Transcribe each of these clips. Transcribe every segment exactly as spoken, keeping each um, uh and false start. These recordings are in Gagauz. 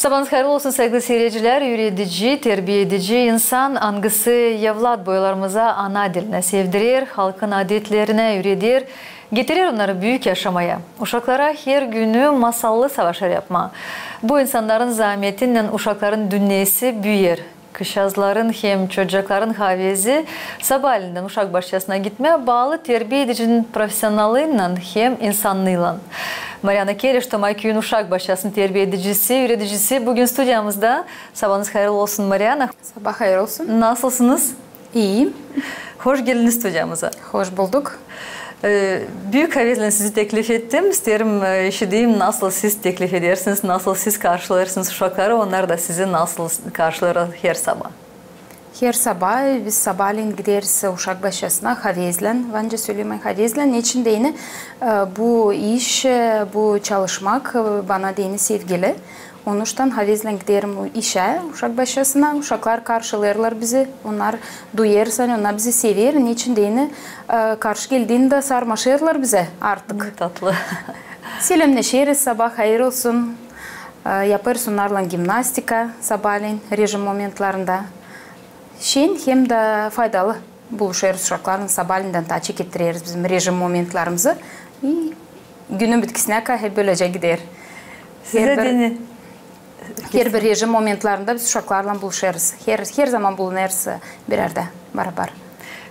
Sabanız hayırlı olsun, saygılı seyircilär. Üüredici, terbiedici insan, angısı evlat boylarımıza ana dilinä sevdirer, halkın adetlerinä üüreder, getirer onnarı büük yaşamaya. Uşaklara her günü masallı savaşêr yapmaa. Bu insannarın zaametinnän uşakların dünnesi büüyer. Kızçaazların hem çocukların havezi sabaalendän uşak başçasına gitmää baalı terbiedicinin profesionallıınnan hem insannıınnan. Mariana Keleş, Tomayküüyün uşak başçasının terbiedicisi, üüredicisi büün studiyamızda. Sabanız hayırlı olsun, Mariana. Sabaa hayır olsun. Nasılsınız? İiyim. Hoş geldiniz studiyamıza. Hoş bulduk. E, büük havezlän sizi teklif ettim. İsteerim, e, işideyim, nasıl siz teklif edersiniz, nasıl siz karşılêêrsınız uşakları, onnar da sizi nasıl karşılêêrlar her sabaa. Her sabaa biz sabaaleyin gideriz uşak başçasına havezlän, var nicä sölemää, havezlän, neçin deyni, e, bu iş, e, bu çalışmak, e, bana deyni sevgili. Onuştan havezlän giderim işä, uşak başçasına, uşaklar karşılêêrlar bizi, onnar duyêr, ani onnar bizi sever, neçin deyni, e, karşı geldiinä dä sarmaşêrlar bizä artık. Ne tatlı. Selämneşeriz, sabaa hayır olsun, e, yapêrız onnarlan gimnastika sabaaleyin rejim momentlarında. Şen hem dä faydalı buluşêrız uşaklarlan, sabaaleyin taa çekettireriz bizim rejim momentlarımızı. İ günün bitkisinä kadar hep bölecä gider. Sizä deyni. Herbir rejim momentlarında biz uşaklarlan buluşêrız. Her, her zaman bulunêrız bir erdä barabar.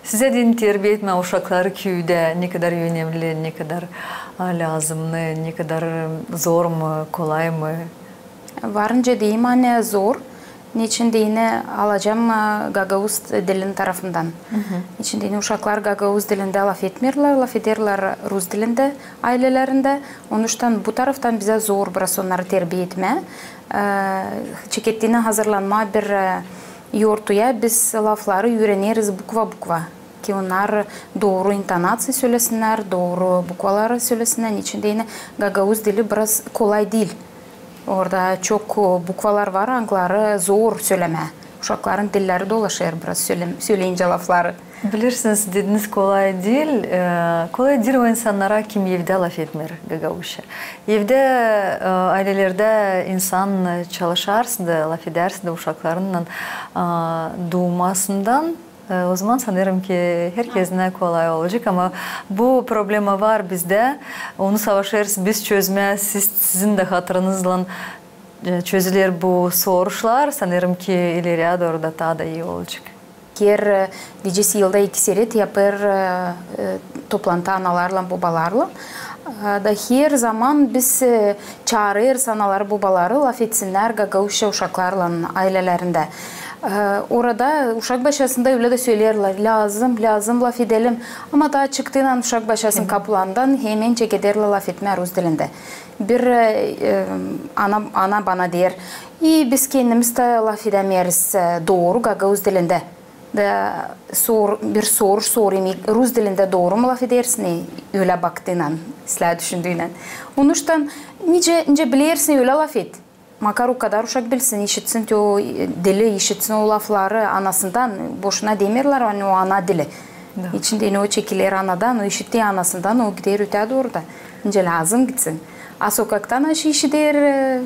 Sizä deyni, terbiya etmää uşakları küüdä ne kadar önemli, ne kadar, a, lääzımnı, ne kadar zor mu, kolay mı? Var nicä deyim, ani zor. Neçin deyni alacam, a, gagauz dilin tarafından. Neçin deyni uşaklar gagauz dilindä lafetmeerlär, lafederlär rus dilindä ailelerindä. Onuştan bu taraftan bizä zor biraz onnarı terbiya etmää. E, çekettiinä hazırlanmaa bir, e, yortuya biz lafları üüreneriz bukva-bukva. Ki onnar dooru intonaţiya sölesinnär, dooru bukvaları sölesinnär. Neçin deyni gagauz dili biraz kolay diil. Orada çok, e, bukvalar var, angıları zor sölemää. Uşakların dilleri dolaşêr biraz sölem-, söleyincä lafları. Bilersiniz, dediniz, kolay diil. E, kolay diil o insannara, kim evdä lafetmeer gagauzça. Evdä, e, ailelerdä insan çalışarsa da, lafedersä dä uşaklarınnan, e, duumasından, e, ozaman sanêrım ki herkezinä kolay olacek. Ama bu problema var bizdä. Onu savaşêrız biz çözmää. Siz, sizin dä hatırınızlan, e, çözüler bu soruşlar. Sanêrım ki ileriyä dooru da taa da ii olacek. Her, e, nicä yılda iki seret yapêr, e, e, toplantı analarlan, bobalarlan. E, da her zaman biz, e, çaarêrız anaları, bobaları lafetsinnär gagauzça uşaklarlan ailelerindä. E, orada uşak başçasında ölä dä söleerlär: lääzım, lääzım lafedelim. Ama taa çıktıynan uşak başçasının kapularından hemen çekederlär lafetmää rus dilindä. Bir, e, e, ana, ana bana deer: İ biz kendimiz dä lafedämeeriz, e, dooru gagauz dilindä. Da sor-, bir soruş sorêrım: rus dilindä dooru mu lafedersin? Ölä baktıynan, islää düşündüynän. Onuştan nicä, nicä bilersin, ölä lafet. Makar o kadar uşak bilsin, işitsin te o, e, dili, işitsin o lafları anasından. Boşuna demeerlär, ani o ana dili. Neçin deyni o çekiler anadan, o işitti anasından, o gider ötää dooru da. Nicä lääzım gitsin. A sokakta aşıı işider, e,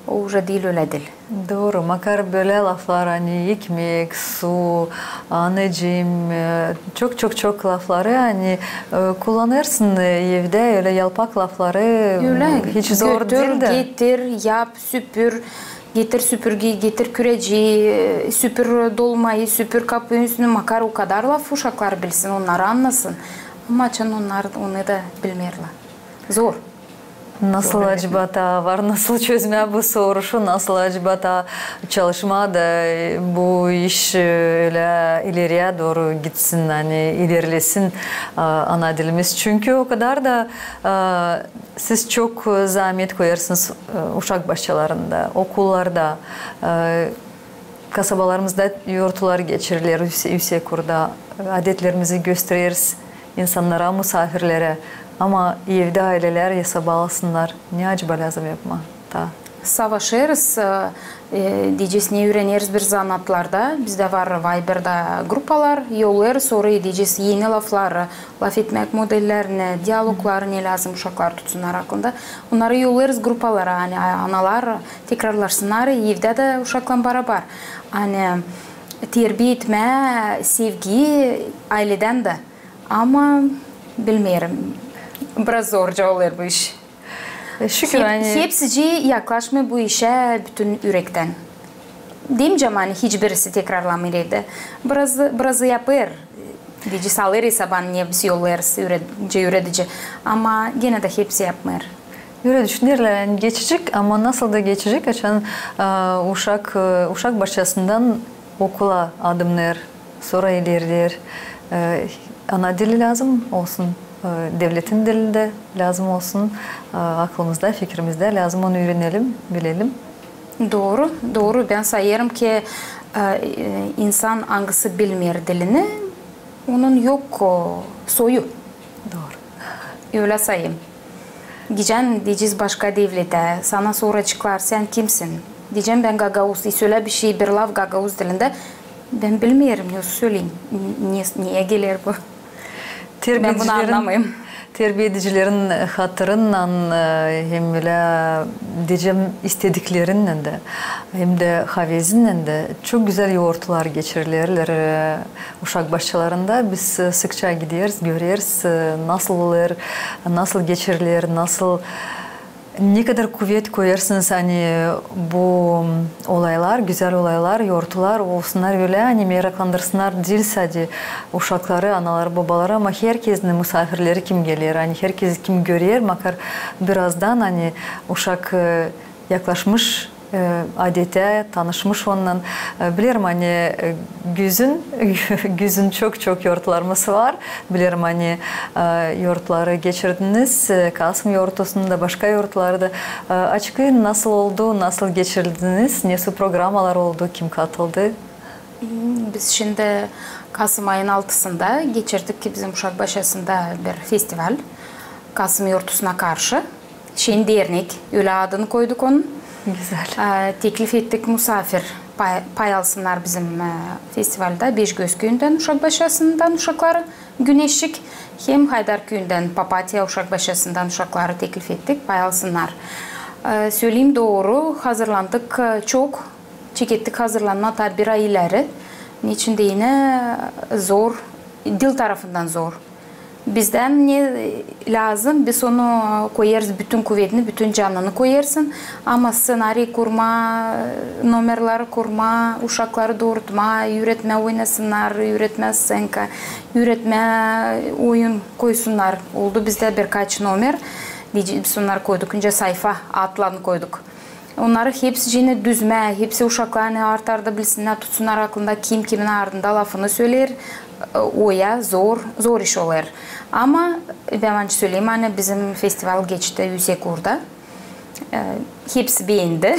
o uje diil, ölä diil. Dooru, makar bölä laflar, ani ekmek, su, anacıım, e, çok, çok, çok lafları, ani, e, kullanêrsın, e, evdä ölä yalpak lafları, hiç zor diil dä. Ölä, götür, getir, yap, süpür, getir süpürgeyi, getir küreci, e, süpür dolmayı, süpür kapunun üstünü, makar o kadar laf uşaklar bilsin, onnarı annasın. Ama açan onnar onu da bilmeerlär. Zor. Nasıl acaba taa var, nasıl çözmää bu soruşu, nasıl acaba taa çalışmaa da, e, bu iş, e, ölä ileriyä dooru gitsin, ani ilerlesin, e, ana dilimiz. Çünkü o kadar da, e, siz çok zaamet koyêrsınız, e, uşak başçalarında, okullarda, e, kasabalarımızda yortular geçiriler, üse-, üse kurda, e, adetlerimizi göstereriz insannara, musaafirlerä. Ama evdä ailelär yasa baalısınnar. Ne acaba lääzım yapmaa taa? Savaşêrız, e, deyecez, ne üüreneriz bir zanaatlarda. Bizdä var Viberda grupalar, yollêêrız orayı, deyecez, eni lafları, lafetmäk modellerini, dialogları, ne lääzım uşaklar tutsunnar aklında. Onnarı yollêêrız grupalara, ani analar tekrarlasınnar evdä dä uşaklan barabar. Ani terbiya etmää sevgi ayledän dä. Ama bilmeerim, biraz zorca olêr bu iş. E, şükür, ani hepsicii yaklaşmêêr bu işä bütün ürektän. Demeyecäm, ani hiç birisi tekrarlamêêr evdä. Birazı, birazı yapêr. Deyecez, alêr esaban, ne biz yollêêrız üüre-, üürediciyi. Ama genä dä hepsi yapmêêr. Ölä düşünerlär, ani geçecek, ama nasıl da geçecek, açan, e, uşak, e, uşak başçasından okula adımnêêr, sora ilerleer. E, ana dili lääzım olsun, e, devletin dili dä lääzım olsun, e, aklımızda, fikirimizdä lääzım onu üürenelim, bilelim. Dooru, dooru. Bän sayêrım ki, e, e, insan, angısı bilmeer dilini, onun yok o soyu. Dooru. Ölä sayêrım. Gidecän, deyecez, başka devletä, sana soraceklar, sän kimsin? Deyecäm, bän gagauz. İ sölä bir şey, bir laf gagauz dilindä. Bän bilmeerim, ne söleyim, ne, neyä geler bu. Bän bunu annamêêrım. Terbiyedicilerin hatırınnan, e, hem ölä, deyecäm, istediklerinnän dä, hem dä havezinnän dä çok gözäl yortular geçirilärlär, e, uşak başçalarında. Biz, e, sıkça gideriz, göreriz, e, nasıl olêr, nasıl geçiriler, nasıl Ne kadar kuvet koyêrsınız, ani bu olaylar, gözäl olaylar, yortular olsunnar ölä, ani meraklandırsınnar diil sade uşakları, anaları, bobaları, ama herkezi, musafirleri kim geler, ani herkezi kim görer, makar birazdan, ani uşak, e, yaklaşmış, e, adetä, tanışmış onunnan. E, bilerim, ani, e, güzün, güzün çok-çok yortularımız var. Bilerim, ani, e, yortuları geçirdiniz, e, Kasım yortusunda, başka yortuları da. E, açıklayın, nasıl oldu, nasıl geçirdiniz, nesoy programalar oldu, kim katıldı? Hmm, biz şindi Kasım ayın altısında geçirdik ki bizim uşak başçasında bir festival, Kasım yortusuna karşı. Şeer dernek, ölä adını koyduk onun. Gözäl. E, teklif ettik musafir pay, pay alsınnar bizim, e, festivalda. Beşgöz küüyündän uşak başçasından uşakları Güneşçik, hem Haydar küüyündän Papatya uşak başçasından uşakları teklif ettik, pay alsınnar. E, söleyim dooru, hazırlandık, e, çok, çekettik hazırlanmaa taa bir ay ileri. Neçin deyni zor, dil tarafından zor. Bizdän ne lääzım, biz onu koyêrız, bütün kuvetini, bütün canını koyêrsın. Ama sţenariy kurmaa, nomerleri kurmaa, uşakları duurtmaa, üüretmää oynasınnar, üüretmää sţenka, üüretmää oyun koysunnar. Oldu bizdä birkaç nomer. Biz onnarı koyduk, öncä sayfa adlarını koyduk. Onnarı hepsicini düzmää, hepsi uşaklar, ani artarda bilsinnär, tutsunnar aklında, kim kimin ardında lafını söleer, e, o ya zor, zor iş olêr. Ama bän ancak söleyim, ani bizim festival geçti üüsek uurda. E, hepsi beendi.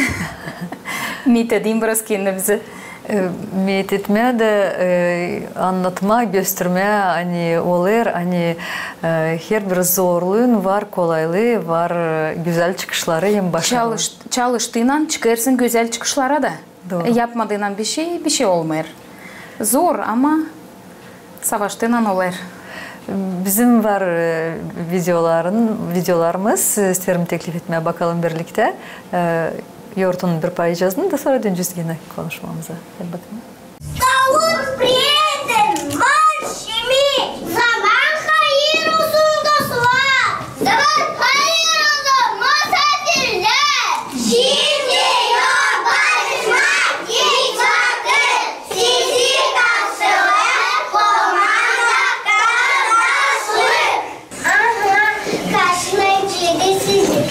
Meet edeyim biraz kendimizi. E, meet etmää dä, e, annatmaa, göstermää, ani olêr, ani, e, herbir zorluun var kolaylıı, var, e, gözäl çıkışları hem başarılı. Çalış-, çalıştıynan çıkêrsın gözäl çıkışlara da. Dooru. E, yapmadıynan bir şey, bir şey olmêêr. Zor, ama savaştıynan olêr. Bizim var, e, videoların, videolarımız, e, isteerim teklif etmää, bakalım birliktä. E, yortunun bir parçasını da sora dönecez genä konuşmamıza. Hadi bakalım. Davut Priedel, marş imeer. Zaman hayır olsun, dostlar. Zaman hayır olsun, musafirlär. Şindi yok barışmak hiç vakıt. Sizi karşılêêr komanda kardaşlık. Aha, karşılayacez sizi.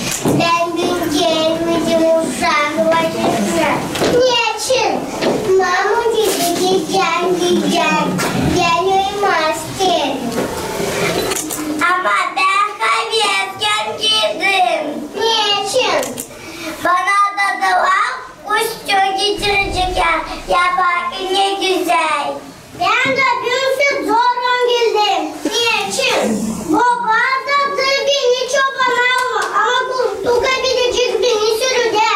Bän büün gelmedim uşak başçasına. Neçin? Mama dedi, gidecän, gidecän. Bän uyumaa isteerim. Ama bän havezkän gideyim. Neçin? Bana dadılar, kuş çok getirecek ya. Ya bak, ne gözäl. Bän dä büün pek zorlan geldim. Neçin? Boba dadı beni çobana almaa, ama koltuğa bilecek beni sürüdä.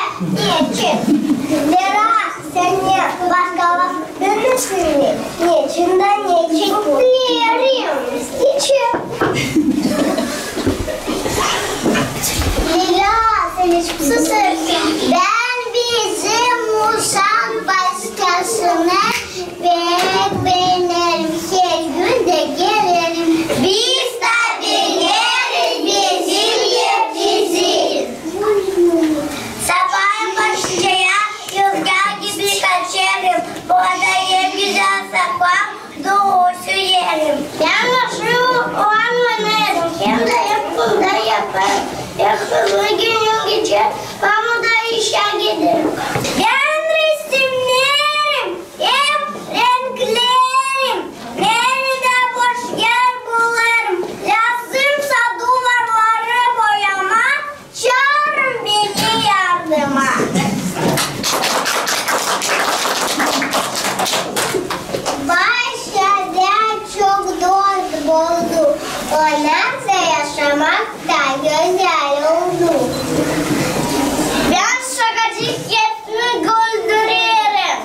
Bän bizim uşak başçasını pek beenerim, hergün dä gelerim. Biz dä beeneriz bizim evimizi. Sabaa başlayar, rüzgar gibi kaçêrım, burada en gözäl safham, doorusu yerim. Bän aşırı olanı beenerim, hem dä hep bunu yaparım. Hep hızlı günüm geçer, bän dä işä giderim. Bän resimneerim hem renkleerim, neredä boş er bularım. Lääzımsa duvarları boyamaa, çaarın beni yardıma. Başladı çok dost buldu, onnarsız yaşamak da gözäl oldu. Bän şakacı hepsini güldürerim.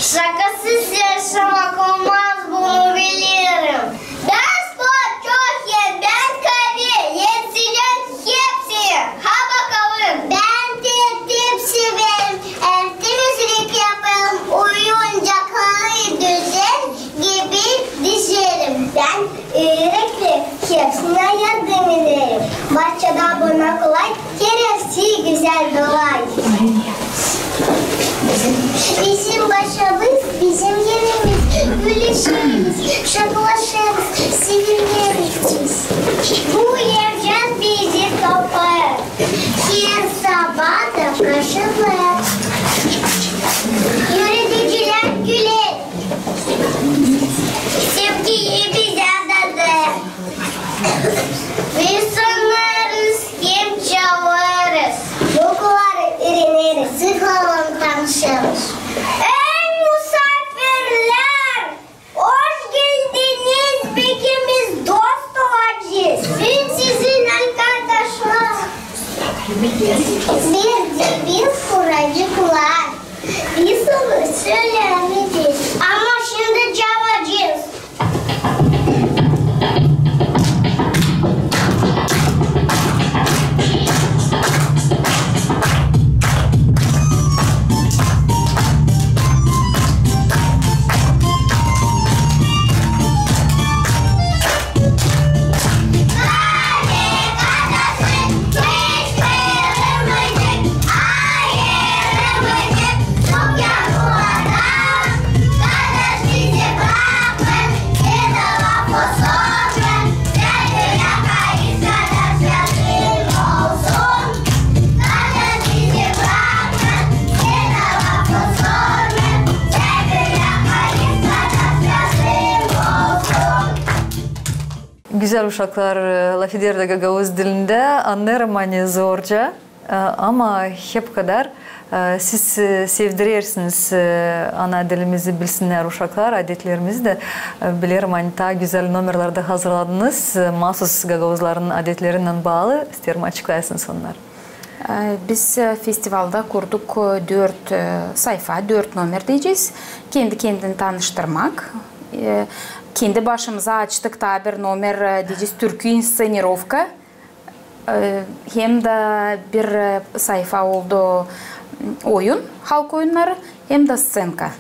Şakasız yaşamak olmaz, bunu bilerim. Bän spor çok severim, bän kahve, hepsini, hepsini. Ha bakalım. Bän tertip severim, hem temizlik yaparım, oyuncakları düzen gibi dizerim. Bän iilikle hepsinä yardım ederim. Başçada bana kolay, heresi gözäl, dolay. Bizim başamız, bizim erimiz, gülüşeriz, şakalaşêrız, sevineriz biz. Bu ercän bizi topêr, her sabaa da karşılêr. Üüredicilär güler, sevgiyi bizä dadêr. Biz oynêêrız hem çalêrız, duyguları üüreneriz, sıklıklan tanışêrız. Ey musaafirlär, hoş geldiniz, ikimiz dost olacez. Biz sizin arkadaşlar. Bir dä biz kuraceklar. Biz onu sölemeyecez, ama şindi çalacez. Gözäl uşaklar, e, lafederdä gagauz dilindä, annêêrım, ani zorca, e, ama hep kadar, e, siz, e, sevdirersiniz, e, ana dilimizi bilsinnär uşaklar, adetlerimizi dä, e, bilerim, ani taa gözäl nomerlär dä hazırladınız, e, maasuz gagauzların adetlerinnän baalı, isteerim açıklayasınız onnarı. E, biz, e, festivalda kurduk, e, dört, e, sayfa, dört nomer deyecez. Kendi-kendini tanıştırmak. E, kendi başımıza açtık taa bir nomer, e, deyecez, türkü inscenirovka. E, hem dä bir, e, sayfa oldu, m, oyun, halk oyunnarı, hem dä scenka.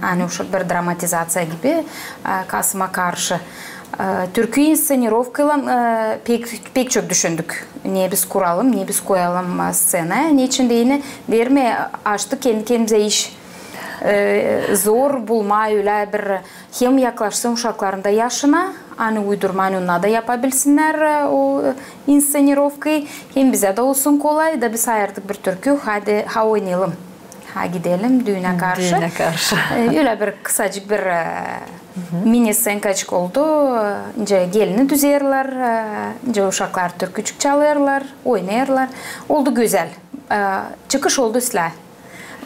Ani uşak bir dramatizaţiya gibi, e, Kasıma karşı. E, türkü inscenirovkaylan, e, pek, pek çok düşündük. Ne biz kuralım, ne biz koyalım, e, sţenaya. Neçin deyni, deerim, açtık kendi-kendimizä iş. E, zor bulmaa ölä bir, hem yaklaşsın uşakların da yaşına, ani uydurmaa, ani onnar da yapabilsinnär, e, o, e, inscenirovkayı, hem bizä dä olsun kolay, da biz ayırdık bir türkü, hadi, ha oynayalım. Ha gidelim düünä karşı. Düünä karşı. E, ölä bir kısacık bir, e, mini-scenkaçık oldu. E, nicä gelini düzerlär, e, nicä uşaklar türküçük çalêrlar, oynêêrlar. Oldu gözäl. E, çıkış oldu islää.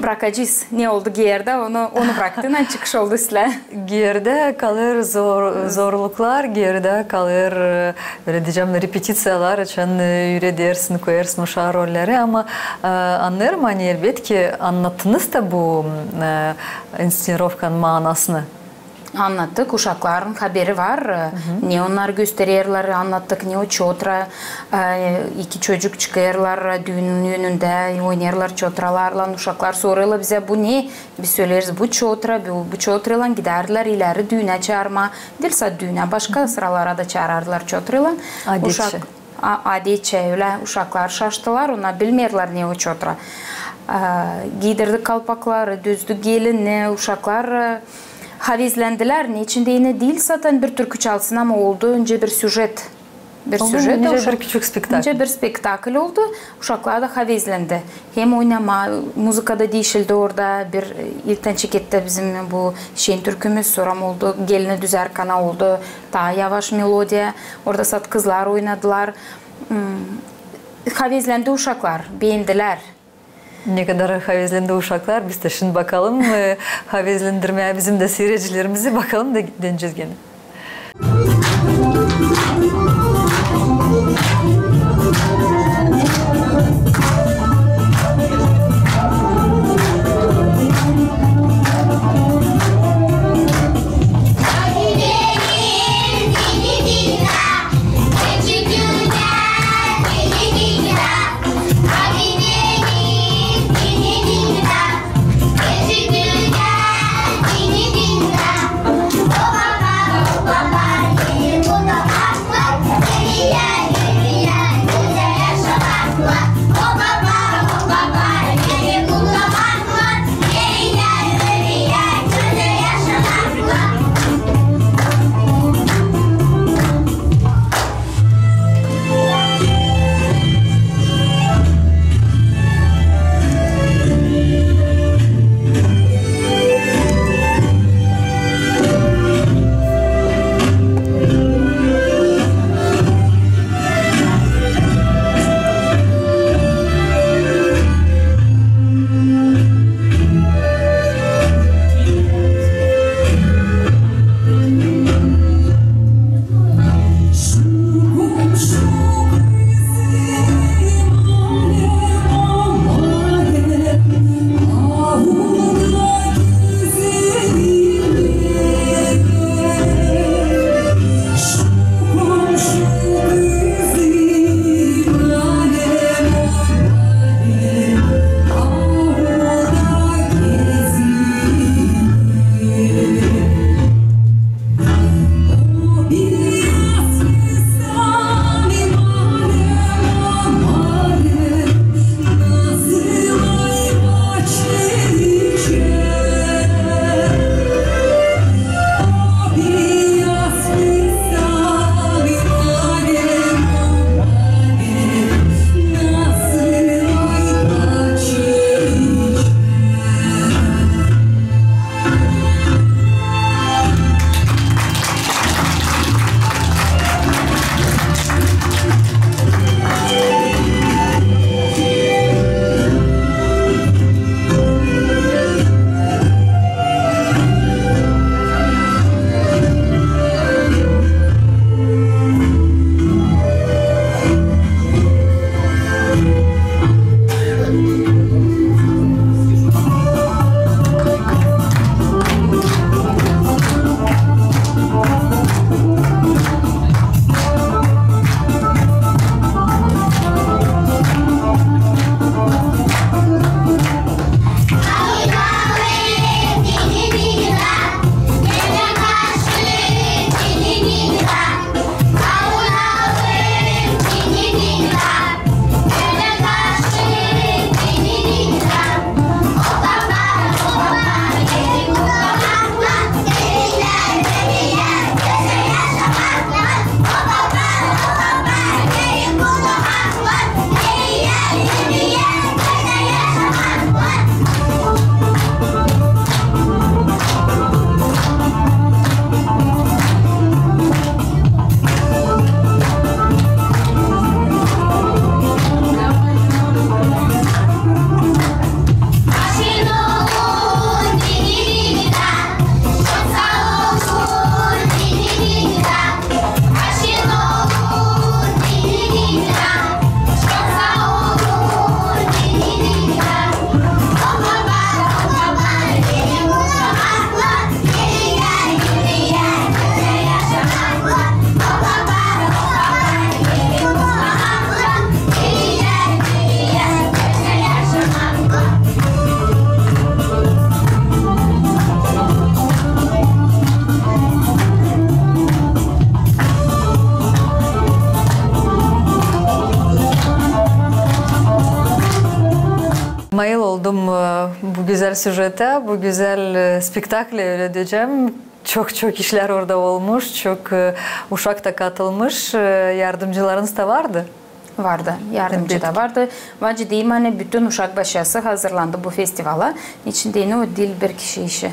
Brakacez. Ne oldu geerdä, onu, onu braktın, ani çıkış oldu islää. Geerdä kalêr zor-, zorluklar, geerdä kalêr, e, bölä deyecäm, repetiţiyalar, açan, e, üüredersin, koyêrsın uşaa rolleri, ama, e, annêêrım, ani elbetki annattınız da bu, e, inscenirovkanın maanasını. Annattık, uşakların haberi var, ne onnar göstererlär, annattık, ne o çotra, e, iki çocuk çıkêrlar, e, düünün önündä oynêêrlar çotralarlan, uşaklar sorêrlar bizä, bu ne? Biz söleeriz, bu çotra, bu, bu çotraylan gidärdilär ileri düünä çaarmaa, diil sade düünä, başka sıralara da çaarardılar çotraylan. Adetçä. Uşak-, a-, adetçä ölä, uşaklar şaştılar, onnar bilmeerlär, ne o çotra. E, giydirdik kalpakları, düzdük gelini, uşaklar, e, havezlendilär, neçin deyni diil zaten bir türkü çalsın, ama oldu öncä bir süjet. Bir süjet, nicä bir küçük spektakl. Nicä bir spektakl oldu, uşaklar da havezlendi. Hem oynamaa, muzıka da diişildi orada, bir, e, ilktän çeketti bizim bu şen türkümüz, sora oldu Gelini düzärkana, oldu taa yavaş melodiya, orada sade kızlar oynadılar. Hmm, havezlendi uşaklar, beendilär. Ne kadar havezlendi uşaklar, biz dä şindi bakalım, e, havezlendirmää bizim dä siiredicilerimizi, bakalım da dönecez genä. Bayıl oldum e, bu gözäl süjetä, bu gözäl e, spektakle, ölä deyecäm. Çok-çok işlär orada olmuş, çok e, uşak da katılmış. E, yardımcılarınız da vardı? Vardı, yardımcı da vardı. Var, ciddi, ani bütün uşak başçası hazırlandı bu festivala. İçindä o diil bir kişi işi.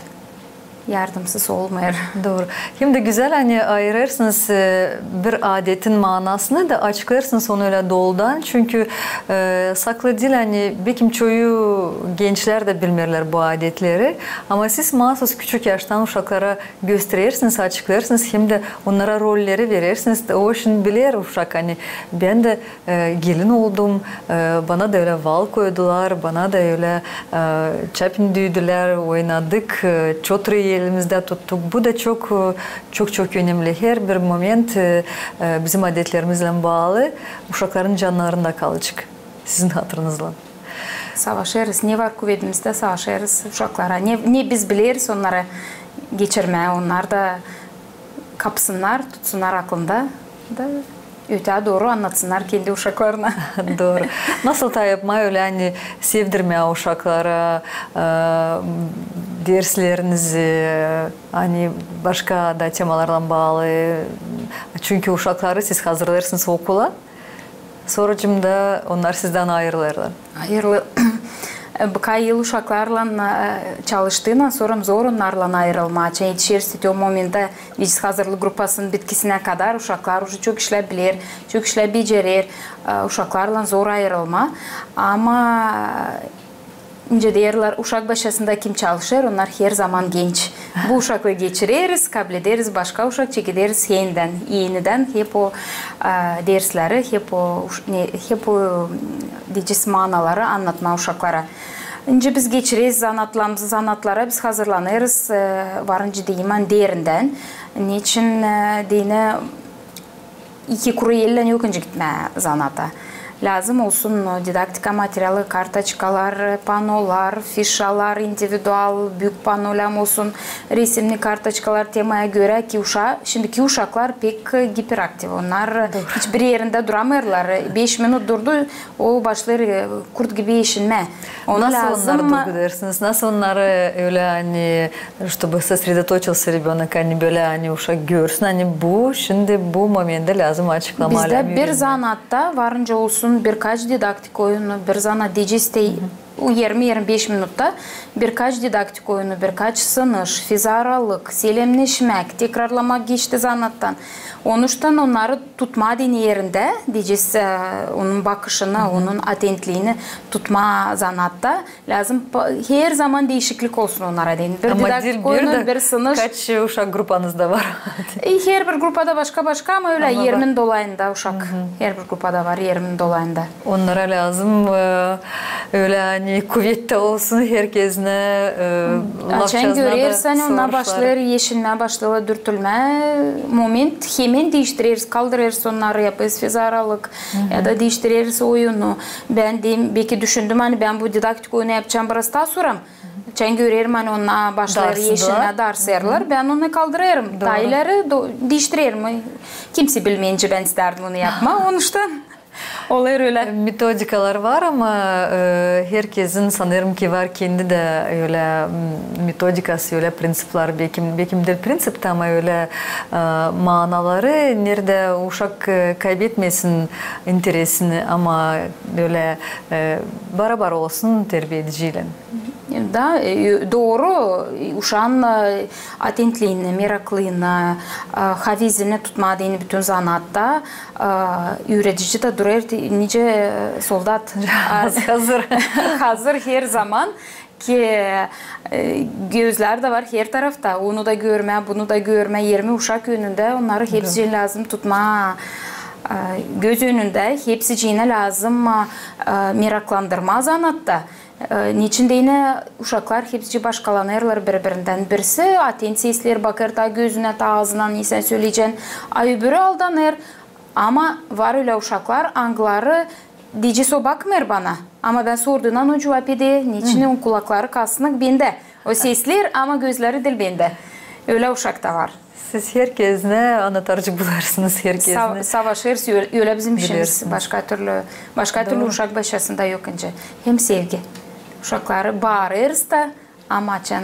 Yardımsız olmêêr. Dooru. Hem dä gözäl, ani ayırêrsınız e, bir adetin maanasını da açıklêêrsınız onu ölä doludan. Çünkü e, saklı diil, ani bekim çoyu gençlär dä bilmeerlär bu adetleri. Ama siz maasuz küçük yaştan uşaklara gösterersiniz, açıklêêrsınız, hem dä onnara rolleri verersiniz. O işin biler uşak, ani bän dä e, gelin oldum, e, bana da ölä val koydular, bana da ölä e, çapin düydülär, oynadık, e, çotru elimizdä tuttuk. Bu da çok, e, çok-çok önemli. Herbir moment e, e, bizim adetlerimizlän baalı, uşakların cannarında kalacek. Sizin hatırınızlan. Savaşêrız, ne var kuvedimizdä, savaşêrız uşaklara. Ne, ne biz bileriz onnara geçirmää, onnar da kapsınnar, tutsunnar aklında da öteyä dooru annatsınnar kendi uşaklarına. Dooru. Nasıl taa yapmaa ölä, ani sevdirmää uşaklara e, derslerinizi, ani başka da temalarlan baalı? Çünkü uşakları siz hazırlêêrsınız okula. Sora da onnar sizdän ayırılêrlar. Ayırılı. Bıkay yıl uşaklarlan e, çalıştıynan, sora zor onnarlan ayırılmaa. Çün etişeriz te o momentä, biz hazırlık grupasının bitkisinä kadar uşaklar uje çok işlär biler, çok işlär becerer. E, uşaklarlan zor ayırılmaa. Ama nicä deerlär, uşak başçasında kim çalışêr, onnar her zaman genç. Bu uşaklıı geçireriz, kablederiz, başka uşak çekederiz enidän, enidän hep o e, dersleri, hep o, uş- ne- hep o, m, deyecez, maanaları annatmaa uşaklara. Nicä biz geçireriz zanaatlarımızı, zanaatlara biz hazırlanêrız e, var nicä deyim ani derindän. Neçin e, deyni iki kuru ellän yok nicä gitmää zanaata. Lääzım olsun o didaktika materialı, kartoçkalar, panolar, fişalar, individual, büük pano lääzım olsun, resimni kartoçkalar temaya görä, ki uşa- şindiki uşaklar pek e, giperaktiv. Onnar hiçbir erindä duramêêrlar. Beş minut durdu, o başlêêr e, kurt gibi eşinmää. Onu Nasıl lääzım onnarı duygudarsınız? Nasıl onnarı ölä, ani чтобы сосредоточился ребёнок, ani bölä, ani uşak görsün, ani bu şindi bu momentä lääzım açıklamaa. Bizdä bir zanaatta var nicä olsun birkaç didaktik oyunu, bir zanaat deyecez te o irmi-irmi beş minutta birkaç didaktik oyunu, birkaç sınış, fizaralık, selemneşmäk, tekrarlamak geçti zanaattan. Onuştan onnarı tutmaa deyni erindä, deyecez, e, onun bakışını, onun atentliini tutmaa zanaatta. Lääzım pa- her zaman diişiklik olsun onnara deyni. Bir didaktik oyunu, bir sınış. Kaç uşak grupanızda var? E, herbir grupada başka-başka, ama ölä irminin dolayında uşak. Herbir grupada var irminin dolayında. Onnara lääzım e, ölä, ani kuvet tä olsun herkezinä, e, lafçazına da. Açan görersin, ani onnar başlêêr eşinmää, başlêêrlar dürtülmää. Moment, hemen diiştireriz, kaldırêrız onnarı, yapêrız fizaralık ya da diiştireriz oyunu. Bän deyim, beki düşündüm, ani bän bu didaktik oyunu yapacam biraz taa sora. Açan görerim, ani onnar başlêêr eşinmää, darsêrlar, bän onu kaldırêrım. Taa ileri do- diiştirerim. Kimsey bilmeyincä bän istärdim onu yapmaa, onuştan. Olêr ölä. Metodikalar var, ama e, herkezin, sanêrım ki, var kendi dä ölä m, metodikası, ölä prinţipleri, bekim, bekim diil prinţip tä, ama ölä e, maanaları, neredä uşak e, kaybetmesin interesini, ama ölä e, barabar olsun terbiediciylän. Da, e, dooru, uşaan e, atentliini, meraklıını, e, havezini tutmaa deyni bütün zanaatta, e, üüredici dä durêr te- nicä e, soldat. Hazır. Hazır her zaman. Ki e, gözlär dä var her tarafta. Onu da görmää, bunu da görmää. Irmi uşak önündä, onnarı hepsicii lääzım tutmaa e, göz önündä. Hepsiciini lääzım e, meraklandırmaa zanaatta. E, neçin deyni uşaklar hepsicii başkalanêrlar biri-birindän. Birisi atent sesleer, bakêr taa gözünä, taa aazına, ne sän söleyecän. A öbürü aldanêr. Ama var ölä uşaklar, angıları deyecez, o bakmêêr bana. Ama bän sorduumnan, o cuvap eder. Neçin? Onun kulakları kasnık bendä. O sesleer, ama gözleri diil bendä. Ölä uşak ta var. Siz herkezinä anahtarcık bulêrsınız, herkezinä. Sav- savaşêrız, ö- ölä bizim işimiz. Başka türlü, başka türlü uşak başçasında yok nicä. Hem sevgi. Uşakları baarêrız da, ama açan,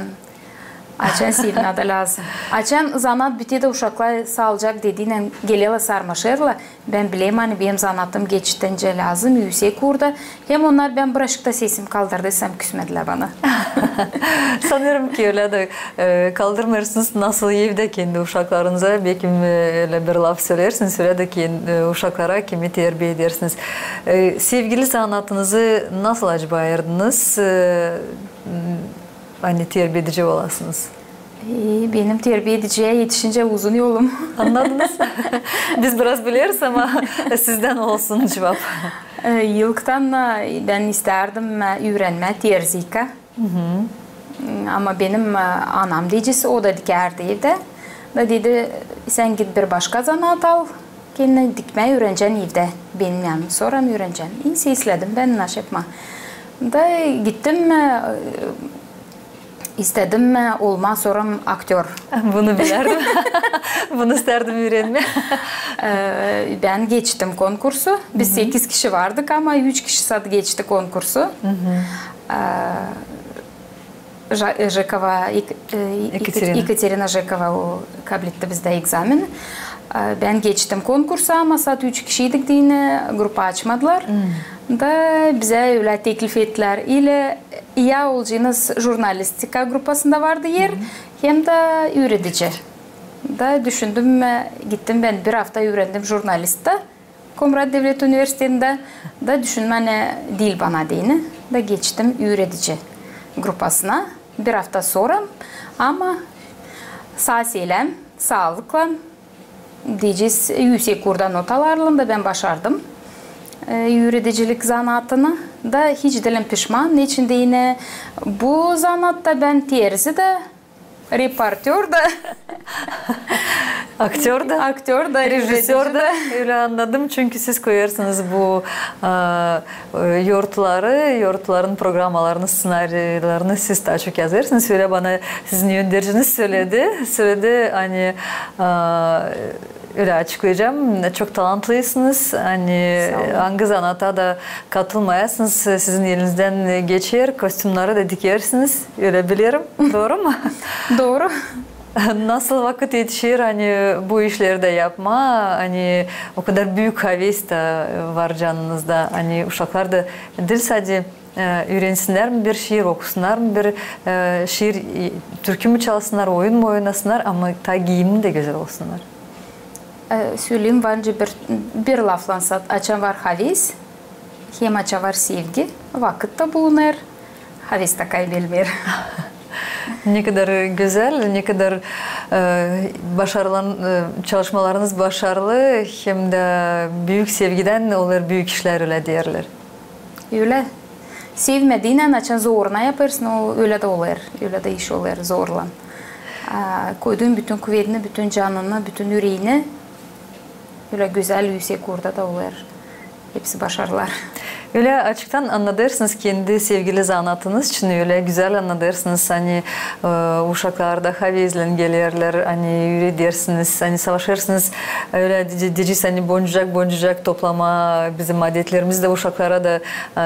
açan sevmää dä lääzım. Açan zanaat biter dä uşaklar saalıcak dediynän gelerlär, sarmaşêrlar. Bän bilerim, ani benim zanaatım geçtincä lääzım üüsek uurda. Hem onnar, bän birazcık ta sesimi kaldırdıysam, küsmedilär bana. Sanêrım ki, ölä dä, e, kaldırmêêrsınız nasıl evdä kendi uşaklarınıza, bekim, e, ölä bir laf söleersiniz, ölä dä kendi, e, uşaklara kimi terbiä edersiniz. E, sevgili zanaatınızı nasıl acaba ayırdınız, e, m, ani terbiä edici olasınız? E, benim terbiä ediciyä etişincä uzun yolum. Annadınız. Biz biraz bileriz, ama sizdän olsun cuvap. E, ilktän, e, bän istärdim, e, üürenmää terziyka. Ama benim, e, anam deyicisi, o da dikärdi evdä. Da dedi, sän git bir başka zanaat al, kendinä dikmää üürenecän evdä. Benim yanımda sora üürenecän. İnsä isledim bän naşe yapmaa. Da gittim, e, istedim, e, olmaa sora aktör. Bunu bilärdim. Bunu istärdim üürenmää. E, bän geçtim konkursu. Biz sekiz kişi vardık, ama üç kişi sade geçti konkursu. E, Жа-, Жекова, Ек-, e, Ekaterina. Ekaterina Жекова, o kabletti bizdä ekzamen. E, bän geçtim konkursu, ama sade üç kişiydik deyni, grupa açmadılar. Da bizä ölä teklif ettilär. İlä ya olacınız jurnalistika grupasında vardı er, hem dä üüredici. Da düşündüm, e, gittim bän bir afta üürendim jurnalistta. Komrat devlet universitetindä, da düşündüm, ani diil bana deyni, da geçtim üüredici grupasına bir afta sora, ama saa-selem, saalıklan, deyecez, üüsek uurda notalarlan da bän başardım, e, üüredicilik zanaatını, da hiç diilim pişman, neçin deyni bu zanaatta bän terzi dä, reportör dä. Aktör dä. Aktör dä, režissör dä. Ölä annadım, çünkü siz koyêrsınız bu, e, e, yortuları, yortuların programalarını, sţenarilerni siz taa çok yazêrsınız. Ölä bana sizin önderciniz söledi. Söledi, ani, e, ölä açıklayacam, çok talantlıysınız. Ani angı zanaata da katılmayasınız, sizin elinizdän geçer, kostümneri dä dikersiniz. Ölä bilerim. Dooru mu? Dooru. Nasıl vakıt etişer, ani bu işleri dä yapmaa, ani o kadar büük haves dä var canınızda, ani uşaklar da diil sade, e, üürensinnär mi bir şiir, okusunnar mı bir, e, şiir, e, türkü mü çalsınnar, oyun mu oynasınnar, ama taa giiyimni dä gözäl olsunnar. E, söleyim, var nicä bir, bir laflan sade, açan var haves, hem açan var sevgi, vakıt ta bulunêr, haves ta kaybelmeer. Ne kadar gözäl, ne kadar, e, başarılan, e, çalışmalarınız başarılı, hem dä büük sevgidän olêr büük işlär, ölä deerlär. Ölä. Sevmediynän, açan zoruna yapêrsın, o ölä dä olêr, ölä dä iş olêr zorlan. A, koyduun bütün kuvedini, bütün canını, bütün üreeni, ölä gözäl üüsek uurda da olêr. Hepsi başarılar. Ölä açıktan annadêrsınız kendi sevgili zanaatınız için, ölä gözäl annadêrsınız, ani, e, uşaklar da havezlän gelerlär, ani üüredersiniz, ani savaşêrsınız, ölä de-, deyecez, ani boncucak, boncucak toplamaa bizim adetlerimiz dä, uşaklara da,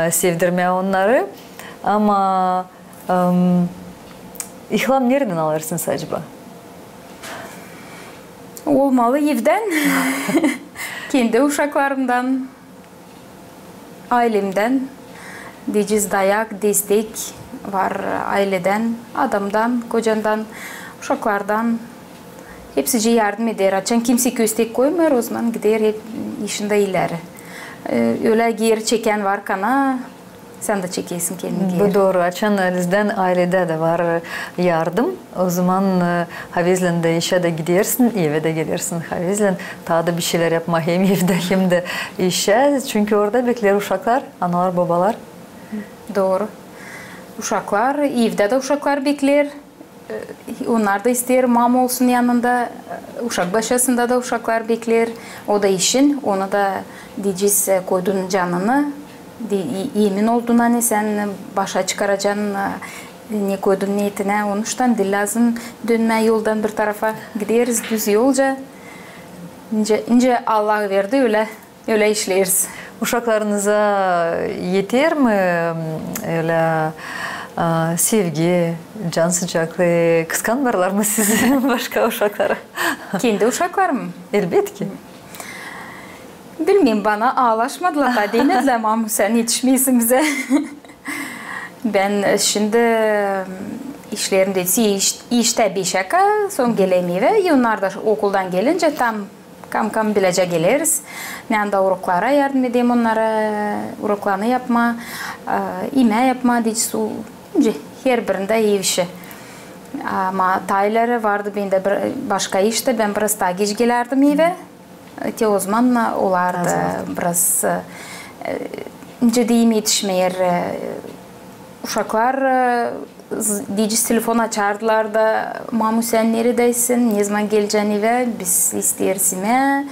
e, sevdirmää onnarı. Ama, em, ilham neredän alêrsınız acaba? Olmalı evdän, kendi uşaklarımdan, aylemdän, deyecez, dayak, destek var ayledän, adamdan, kocandan, uşaklardan. Hepsicii yardım eder. Açan kimsey köstek koymêêr, ozaman gider hep işindä ileri. E, ölä geeri çekän var kana, sän dä çekersin kendini geeri. Bu dooru. Açan elinizde, ayledä dä var yardım, ozaman, e, havezlän dä işä dä gidersin, evä dä gidersin havezlän. Taa da bir şeylär yapmaa hem evdä, hem dä işä. Çünkü orada bekleer uşaklar, analar, bobalar. Dooru. Uşaklar, evdä dä uşaklar bekleer. E, onnar da isteer mama olsun yanında, e, uşak başçasında da uşaklar bekleer. O da işin, onu da deyecez, e, koydun canını, de-, e-, emin oldun, ani sän başa çıkaracan, e, ne koydun niyetinä, onuştan diil lääzım dönmää yoldan bir tarafa. Gideriz düz yolca. Nicä, nicä Allah verdi, ölä. Ölä işleeriz. Uşaklarınıza eter mi, m, ölä, A, sevgi, can sıcaklıı, kıskanmêêrlar mı sizi başka uşaklara? Kendi uşaklarım? Elbetki. Bilmeerim, bana aalaşmadılar da demedilär: "Mamu, sän etişmeersin bizä." Bän şindi işlerimdä, iş, iştä beşä kadar, sora gelerim evä. E, onnar da okuldan gelincä tam kam-kam bilecä geleriz. Bän dä uroklara yardım ederim onnara, uroklarını yapmaa, e, imää yapmaa, deyecez, herbirindä ev işi. Ama taa ileri vardı bendä bir başka iş tä, bän biraz taa geç gelärdim evä. Te ozaman olardı biraz, e, nicä deyim, etişmeer, e, uşaklar, e, deyecez, telefon açardılar da: "Mamu, sän neredäysin? Ne zaman gelecän evä? Biz isteeriz imää,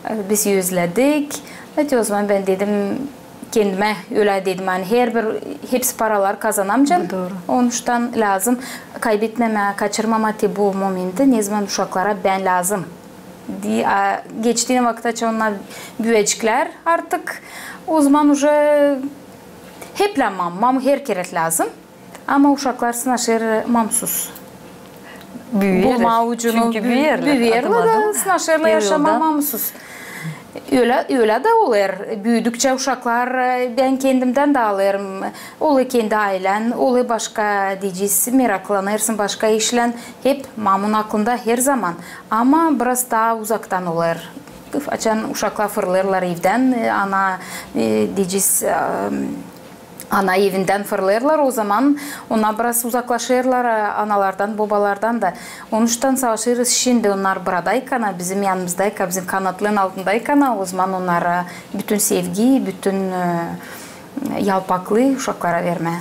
e, biz özledik." Te ozaman bän dedim, kendimä ölä dedim, ani herbir, hepsi paralar kazanamcan. Onuştan lääzım kaybetmemää, kaçırmamaa te bu momenti, ne zaman uşaklara bän lääzım. Geçtiinä vakıt, açan onnar büüyeceklär artık, ozaman uje hep lääzım, mamu, her kerä lääzım. Ama uşaklar sınaşêr mamsuz. Büüyerlär. Bulmaa ucunu. Çünkü büüyerlär. Büüyerlär da sınaşêrlar yaşamaa mamsuz. Ölä, ölä dä olêr. Büüdükçä uşaklar, e, bän kendimdän dä alêrım. Olêr kendi aylän, olêr başka, deyecez, meraklanêrsın başka işlän. Hep mamunun aklında her zaman. Ama biraz taa uzaktan olêr. Açan uşaklar fırlêêrlar evdän, e, ana, e, deyecez, e, ana evindän fırlêêrlar, ozaman onnar biraz uzaklaşêrlar, e, analardan, bobalardan da. Onuştan savaşêrız şindi, onnar buradaykana, bizim yanımızdayka, bizim kanatların altındayka, ozaman onnara bütün sevgi, bütün, e, yalpaklıı uşaklara vermää.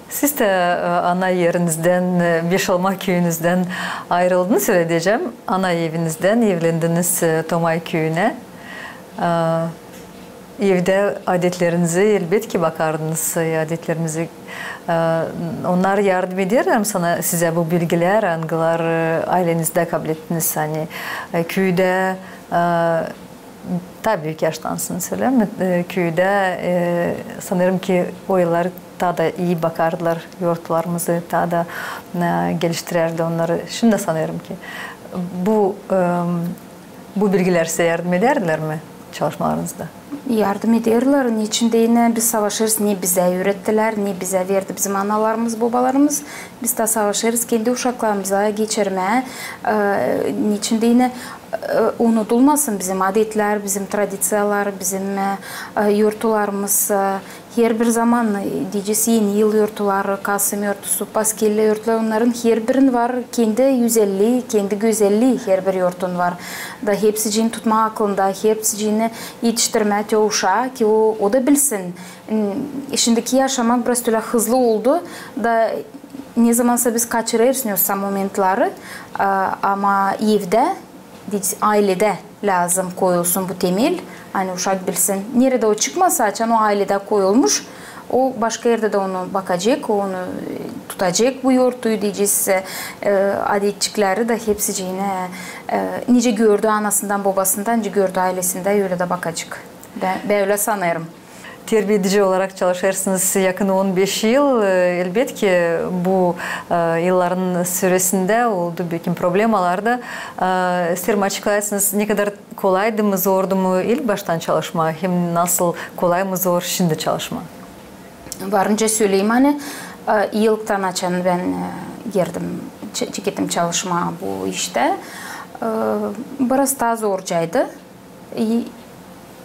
Siz dä, e, ana erinizden, e, Beşalma küüyünüzdän ayırıldınız, ölä deyecäm, ana evinizdän evlendiniz, e, Tomay küüyünä. E, Evdä adetlerinizi, elbetki, bakardınız, e, adetlerinizi. E, onnar yardım ederlär mi sana, sizä bu bilgilär, angıları, e, aylenizdä kabul ettiniz, ani, e, küüdä, e, taa büük yaştansınız, ölä mi? E, küüdä, e, sanêrım ki, o yıllar taa da ii bakardılar yortularımızı, taa da, e, geliştirärdilär onnarı. Şindi dä sanêrım ki, bu, e, bu bilgilär sizä yardım edärdilär mi çalışmalarınızda? Yardım ederlär. Neçin deyni biz savaşêrız, ne bizä üürettilär, ne bizä verdi bizim analarımız, bobalarımız. Biz taa savaşêrız kendi uşaklarımıza geçirmää. E, neçin deyni, e, unudulmasın bizim adetlär, bizim tradiţiyalar, bizim, e, e, yortularımız, e, Herbir zaman, e, deyecez, Eni yıl yortuları, Kasım yortusu, Paskellä yortular, onnarın herbirin var kendi üzellii, kendi gözellii, herbir yortun var. Da hepsicini tutmaa aklında, hepsicini etiştirmää te uşaa, ki o, o da bilsin. Şindiki yaşamak biraz ölä hızlı oldu, da ne zamansa biz kaçırêrız ne olsa momentları, a, ama evdä deyecez, ayledä lääzım koyulsun bu temel, ani uşak bilsin. Neredä o çıkmasa, açan o ayledä koyulmuş, o başka erdä dä onu bakacek, o onu, e, tutacek bu yortuyu, deyecez, e, adetçikleri da hepsicini, e, nicä gördü anasından, bobasından, nicä gördü aylesindä, ölä dä bakacek. Bän, bän ölä sanêrım. Terbiedici olarak çalışêrsınız yakın on beş yıl. E, elbetki, bu, e, yılların süresindä oldu büük problemalar da. E, isteerim açıklaysınız, ne kadar kolaydı mı, zordu mu ilk baştan çalışmaa, hem nasıl kolay mı, zor şindi çalışmaa? Varınca söleyim, ani, e, ilktän açan bän, e, girdim, ç-, çekettim çalışmaa bu iştä, e, biraz taa zorcaydı. E,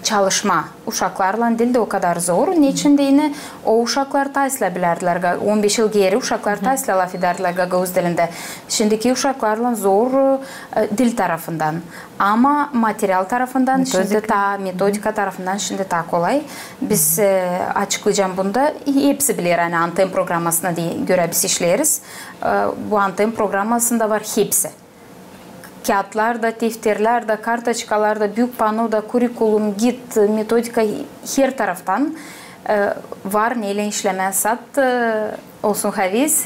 çalışmaa uşaklarlan diil dä o kadar zor. Neçin deyni, o uşaklar taa islää bilärdilär, ga-, on beş yıl geeri uşaklar taa islää lafedärdilär gagauz dilindä. Şindiki uşaklarlan zor, e, dil tarafından. Ama material tarafından şindi taa, metodika tarafından şindi taa kolay. Biz, e, açıklayacam bunda, e, hepsi biler, ani Anten programasına de-, görä biz işleeriz. E, bu Anten programasında var hepsi. Kiyatlar da, defterlär dä, kartoçkalar da, büük pano da, kurikulum, gid, metodika, her taraftan, e, var neylän işlemää sat, e, olsun haviz,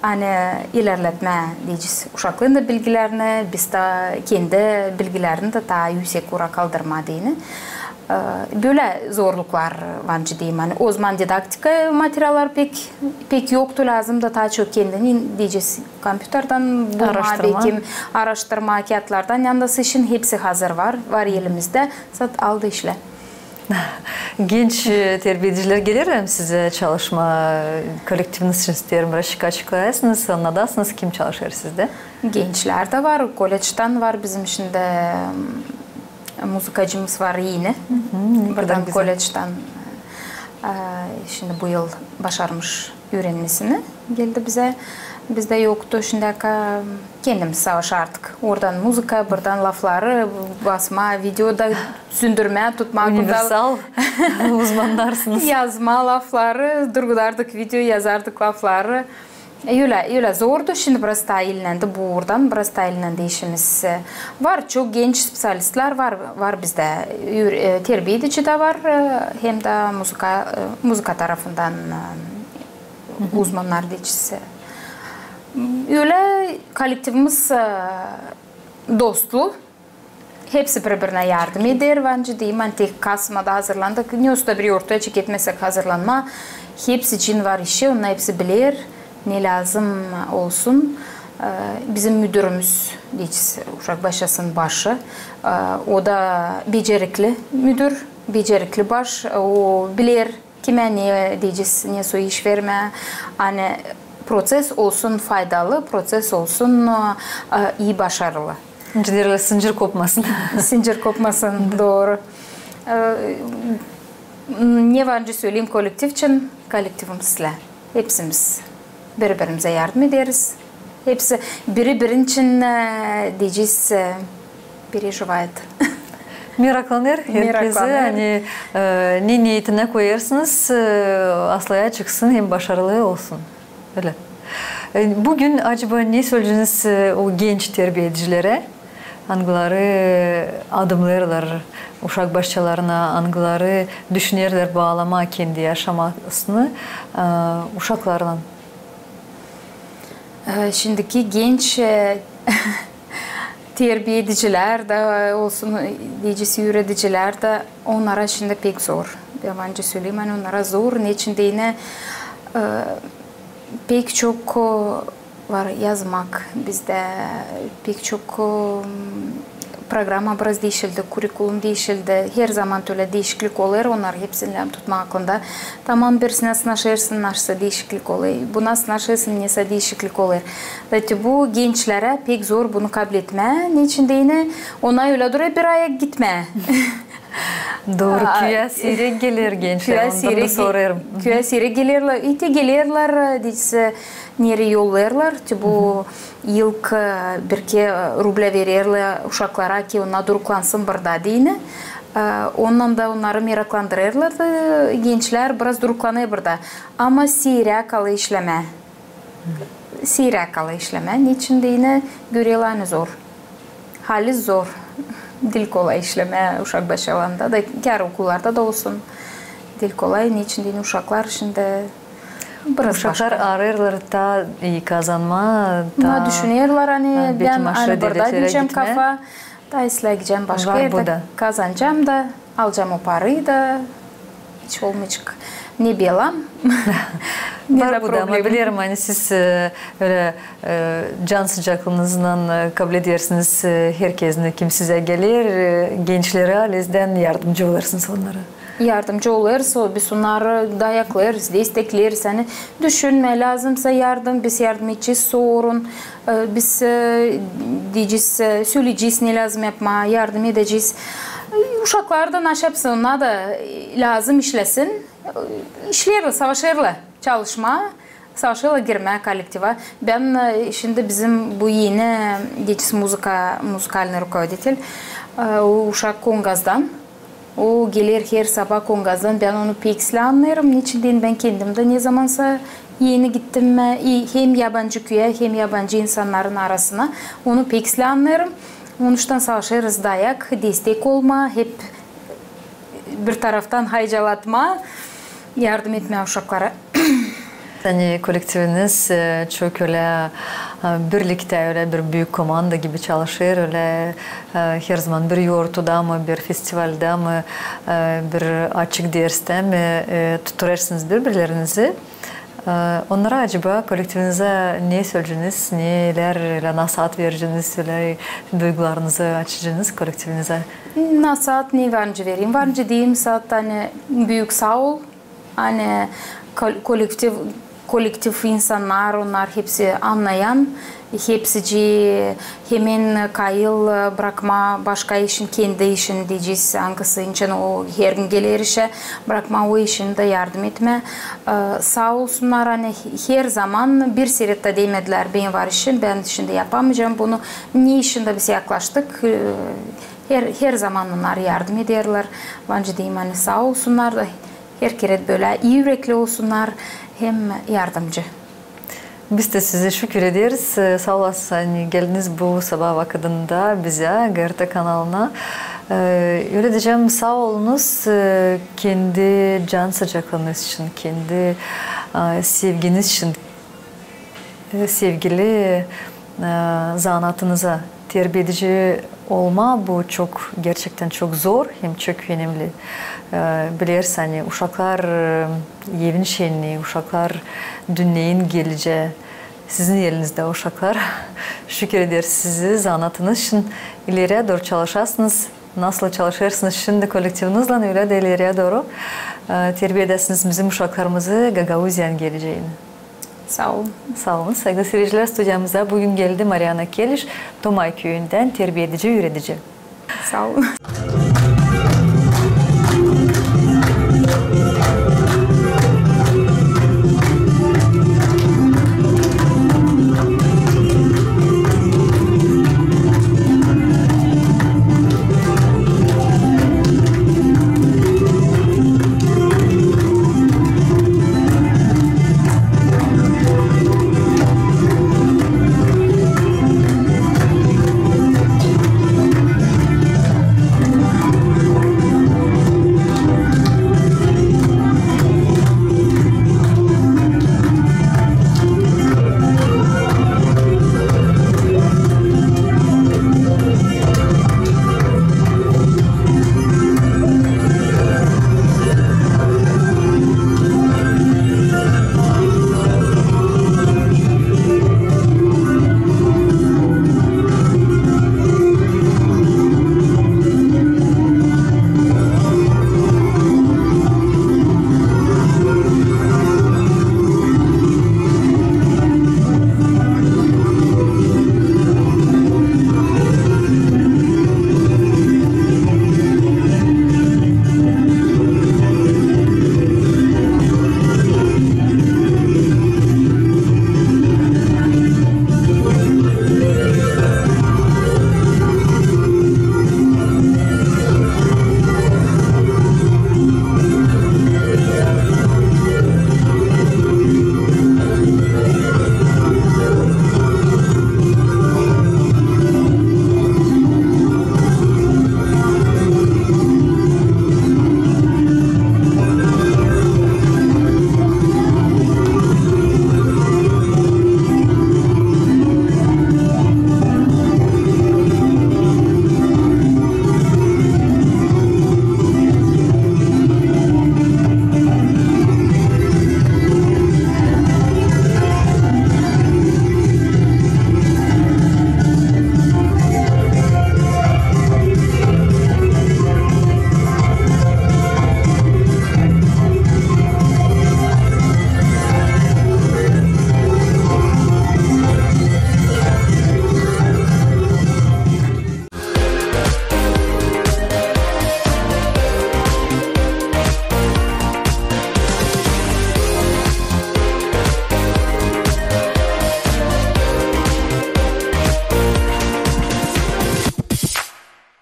ani ilerletmää, deyecez, uşakların da bilgilerini, biz dä kendi bilgilerini dä taa üüsek uura kaldırmaa deyni. E, bölä zorluklar var, nicä deyim, ani o zaman didaktika materialları pek, pek yoktu, lääzımdı taa çok kendini, deyecez, kompyuterdän bulmaa, bekim aaraştırmaa, kiyatlardan, yanda sizin hepsi hazır var, var elimizdä, sat al da işlä. Genç, e, terbiyediciler gelerlär mi sizä çalışmaa, kollektiviniz için isteerim, biraz açıklayasınız, annadasınız, kim çalışêr sizdä? Gençlär dä var, kollecdän var bizim şindi, m, muzıkacımız var eni. Buradan kollecdän, e, şindi bu yıl başarmış üürenmesini geldi bizä. Bizdä yoktu şindiyä ka-, kendimiz savaşardık. Oradan muzıka, buradan lafları basmaa, videoda süündürmää, tutmaa. Universal uzmannarsınız. Yazmaa lafları, durgudardık video, yazardık lafları. Ölä, ölä zordu, şindi biraz taa iilländi, bu uurdan biraz taa iilländi işimiz. Var, çok genç speţialistlär var, var bizdä. Üüre-, e, terbiedici dä var, e, hem dä muzıka, e, muzıka tarafından, e, uzmannar deyecez. Ölä kollektivimiz, e, dostlu. Hepsi biri-birinä yardım eder, var, nicä deyim, ani tek kasmada hazırlandık, ne osta bir ortaya çeketmesek hazırlanmaa. Hepsi için var işi, onnar hepsi biler, ne lääzım olsun. E, bizim müdürümüz, deyecez, uşak başçasının başı, e, o da becerikli müdür, becerikli baş, o biler, kimä ne deyecez, ne soy iş vermää, ani proţes olsun faydalı, proţes olsun, e, e, ii, başarılı. Nicä deerlär, sınjır kopmasın. Sınjır kopmasın, dooru. E, ne var nicä söleyim kollektiv için, kollektivimiz islää. Hepsimiz biri-birimizä yardım ederiz. Hepsi biri-birinin için, e, deyecez, e, переживает. Meraklanêr herkezi, ani, e, ne niyetinä koyêrsınız, e, aslaya çıksın hem başarılı olsun. Ölä. E, büün acaba ne söleyeceniz, e, o genç terbiyedicilerä, angıları adımnêêrlar uşak başçalarına, angıları düşünerlär baalamaa kendi yaşamasını, e, uşaklarlan? E, şindiki genç, e, terbiyedicilär dä olsun, deyecez, üüredicilär dä, onnara şindi pek zor. Bän var nicä söleyim, ani onnara zor, neçin deyni, e, pek çok, e, var yazmak bizdä, pek çok, e, programa biraz diişildi, kurikulum diişildi. Herzaman ölä diişiklik olêr, onnar hepsini lääzım tutmaa aklında. Tamam, birisi nasıl naşêrsın, nasıl diişiklik olêr. Bu nasıl naşêrsın, nesä diişiklik olêr. Zaten bu gençlerä pek zor bunu kabletmää, neçin deyni, ona ölä durêr bir ayak gitmää. Dooru, küüyä siirek geler gençlär, ondan da sorêrım. Küüyä siirek gelerlär, i te gelerlär, deyecez, nereyi yollêêrlar, te bu ilk, e, birki, e, rublä vererlär uşaklara, ki onnar duruklansın burada deyni. E, ondan da onnarı meraklandırêrlar, e, gençlär biraz duruklanêr burada. Ama siirek alêr işlemää. Siirek alêr işlemää. Neçin deyni, görerlär, ani zor. Halis zor. Diil kolay işlemää uşak başçalarında da, kär okullarda da olsun. Diil kolay, neçin deyni uşaklar şindi biraz başka. Uşaklar arêêrlar taa ii kazanmaa, taa düşünerlär, ani bän, ani burada deyecäm kafa, taa islää gidecäm başka erdä, kazanacam da, alacam o parayı da, hiç olmayacek ne belam, ne dä problema. Ama bilerim, ani siz, e, ölä, e, can sıcaklıınıznan, e, kabledersiniz, e, herkezi, kim sizä geler, e, gençlerä halizdän yardımcı olêrsınız onnara. Yardımcı olêrız, biz onnarı dayaklêêrız, destekleriz. Ani düşünmää, lääzımsa yardım, biz yardım edecez, sorun. E, biz, e, deyecez, e, söleyecez, ne lääzım yapmaa, yardım edecez. E, uşaklardan aşapsın, onnar da, e, lääzım işlesin. E, işleerlär, savaşêrlar çalışmaa, savaşêrlar girmää kollektiva. Bän, e, şindi bizim bu eni, deyecez, muzıka, музыкальный руководитель, e, o uşak Kongazdan. O geler her sabaa Kongazdan, bän onu pek islää annêêrım. Neçin deyni, bän kendim dä nezamansa eni gittim, e, hem yabancı küüyä, hem yabancı insannarın arasına. Onu pek islää annêêrım. Onuştan savaşêrız dayak, destek olmaa, hep bir taraftan haycalatmaa, yardım etmää uşaklara. Ani kolektiviniz, e, çok ölä, e, birliktä, ölä bir büük komanda gibi çalışêr, ölä, e, herzaman bir yortuda mı, bir festivalda mı, e, bir açık derstä mi, e, tutturêrsınız biri-birlerinizi. E, onnara acaba kolektivinizä ne söleyeceniz, neler, ölä nasaat vereceniz, ölä duygularınızı açaceniz kolektivinizä? Nasaat ne var nicä vereyim? Var nicä deyim, saat, ani büük saa ol. Ani kol-, kolektiv, kolektiv insannar, onnar hepsi annayan, hepsicii hemen kayıl brakmaa başka işin, kendi işin deyecez, angısı için o her gün geler işä, brakmaa o işini da yardım etmää. E, saa olsunnar, ani herzaman bir seret tä demedilär, bän var işim, bän şindi yapamayacam bunu. Ne işin dä biz yaklaştık, e, her, herzaman onnar yardım ederlär. Var nicä deyim, ani saa olsunnar da, her kerä bölä ii ürekli olsunnar hem yardımcı. Biz dä sizä şükür ederiz. E, saa olasınız, ani geldiniz bu sabaa vakıdında bizä, GRT kanalına. E, ölä deyecäm, saa olunuz, e, kendi can sıcaklıınız için, kendi, e, sevginiz için, e, sevgili, e, zanaatınıza. Terbiedici olmaa, bu çok, gerçektän çok zor hem çok önemli. E, bilersiniz, ani uşaklar, e, evin şenniyi, uşaklar dünneyin gelecää. Sizin elinizdä uşaklar. Şükür ederiz sizä zanaatınız için. İleriyä dooru çalışasınız. Nasıl çalışêrsınız şindi kolektivinizlän, ölä dä ileriyä dooru, e, terbiedäsiniz bizim uşaklarımızı, Gagauziyanın geleceeni. Saa olun. Saa olun. Saygılı siredicilär, studiyamıza büün geldi Mariana Keliş, Tomay küüyündän terbiedici, üüredici. Saa olun.